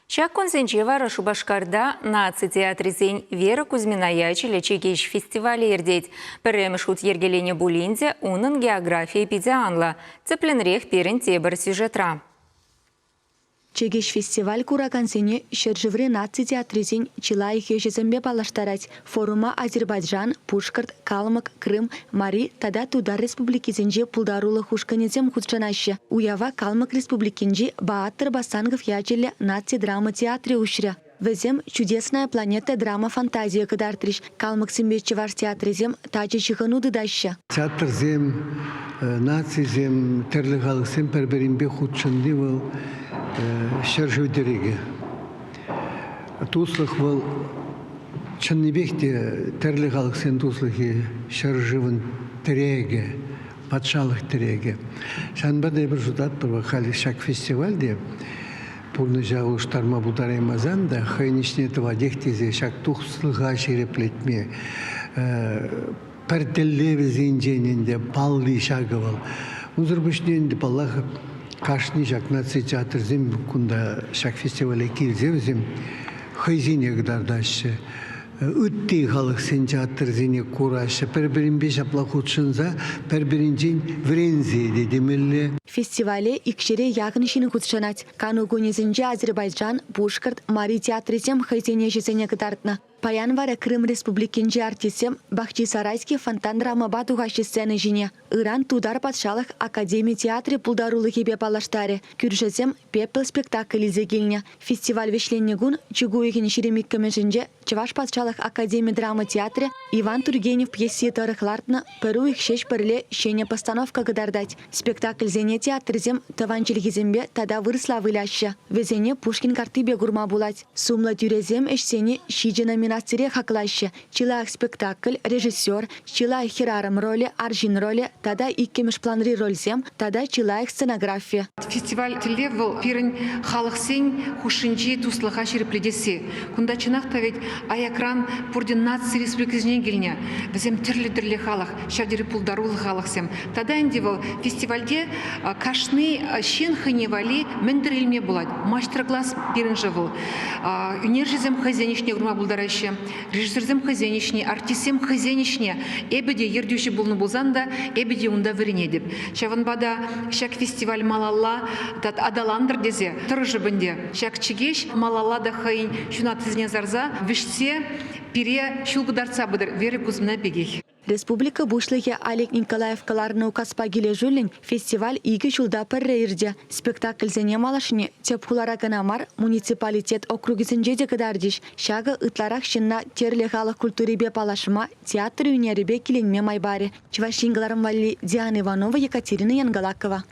Ҫак кунсенче вара Шупашкарта наци театрӗсен Вера Кузьмина ячӗллӗ Чӗкеҫ фестивалӗ иртет. Пӗрремӗш хут йӗркеленӗ пулин те унӑн географийӗ питӗ анлӑ. Тӗплӗнрех пирӗн тепӗр сюжетра. Чӗкеҫ фестиваль куракансене ҫӗршыври наци театрӗсен чи лайӑх ӗҫӗсемпе паллаштарать. Форума Азербайджан, Пушкӑрт, Калмӑк, Крым, Мари тата Тутар республикисенчи пултарулӑх ушкӑнӗсем хутшӑнаҫҫӗ. Уява Калмӑк Республикинчи Баатр Басангов ячӗллӗ наци драма театрӗ уҫрӗ. Вӗсем «Чудесная планета» драма фантазийӗ кӑтартрӗҫ. Калмӑксемпе чӑваш театрӗсем тачӑ ҫыхӑну тытаҫҫӗ. Театрсем, нацисем, тӗрлӗ халӑхсем пӗр-пӗринпе хутшӑнни вӑл ҫӗршыв тӗрекӗ. Туслӑх вӑл чӑннипех те тӗрлӗ халӑхсен туслӑхӗ ҫӗршывӑн тӗрекӗ, патшалӑх тӗрекӗ. Ҫавӑнпа та эпир шутлатпӑр, халӗ ҫак фестивальте пурнӑҫа улӑштарма пултараймасан та хӑйӗн ӗҫне тӑватех тесе ҫак туслӑха ҫирӗплетме пӗр тӗллевӗсенчен ӗнтӗ палли ҫакӑ вӑл. Унсӑр пуҫне ӗнтӗ, паллах, кашни ҫак наци театрӗсем кунта ҫак фестивале килсе вӗсем хӑйсене кӑтартаҫҫӗ. Ытти халӑхсен театрӗсене кураҫҫӗ, пӗр-пӗринпе ҫапла хутшӑнса пӗр-пӗринчен вӗренсе те темелле. Фестивале икҫӗре яхӑн ҫын хутшӑнать. Кану кунӗсенче Азербайджан, Пушкӑрт, Мари театрӗсем хӑйсен ӗҫӗсене кӑтартнӑ. Паян вара Крым Республикинчи артистсем Бахчисарайский фонтан драмӑпа тухаҫҫӗ сцена ҫине. Ыран Тутар патшалӑх академи театрӗ пултарулӑхӗпе паллаштарӗ. Кӳршӗсем «Пепел» спектакль илсе килнӗ. Фестиваль вӗҫленнӗ кун чӳк уйӑхӗн 22-мӗшӗнче Чӑваш патшалӑх академи драма театрӗ Иван Тургенев пьеси тӑрӑх лартнӑ «Пӗр уйӑх ҫеҫ пӗрле» ҫӗнӗ постановка кӑтартать. Спектакльсене театрсем тӑван чӗлхесемпе тата вырӑсла выляҫҫӗ. Вӗсене Пушкин карттипе курма пулать. Сумлӑ тӳресем ӗҫсене ҫичӗ номинацире хаклаҫҫӗ: чи лайӑх спектакль, режиссер, чи лайӑх хӗрарӑм ролӗ, арҫын ролӗ тата иккӗмӗш планри рольсем тата чи лайӑх сценографи. Фестиваль тӗллев вӑл пирӗн халӑхсен хушшинчи туслӑха ҫирӗплетесси. Кунта чӑнах та вӗт аякран пурте наци республикисенчен килнӗ. Вӗсем тӗрлӗ-тӗрлӗ халӑх, ҫав тери пултаруллӑ халӑхсем. Тата ӗнтӗ вӑл фестивальте кашни ҫын хӑйне валли мӗн-тӗр илме пулать. Маҫтӑр-класс пирӗншӗн вӑл. Ӳнерҫӗсем хӑйсен ӗҫне курма пултараҫҫӗ, режиссерсем хӑйсен ӗҫне, артистсем хӑйсен ӗҫне. Эпӗ те ертӳҫӗ пулнӑ пулсан та, эпӗ те унта вӗренетӗп. Ҫавӑнпа та ҫак фестиваль малалла аталантӑр тесе тӑрӑшӑп ӗнтӗ. Ҫак чӗкеҫ малалла та хӑйӗн ҫунаттисене сарса вӗҫсе пире ҫул кӑтартса пытӑр Вера Кузьмина пекех. Республика Пуҫлӑхӗ Олег Николаев кӑларнӑ указпа килӗшӳллӗн фестиваль икӗ ҫулта пӗрре иртӗ. Спектакльсене малашне тӗп хулара кӑна мар, муниципалитет округӗсенче те кӑтартӗҫ. Ҫакӑ ытларах ҫынна тӗрлӗ халӑх культурипе паллашма, театр ӳнерӗпе киленме май парӗ. Чӑваш Ен кӑларӑм валли Диана Иванова, Екатерина Янгалакова.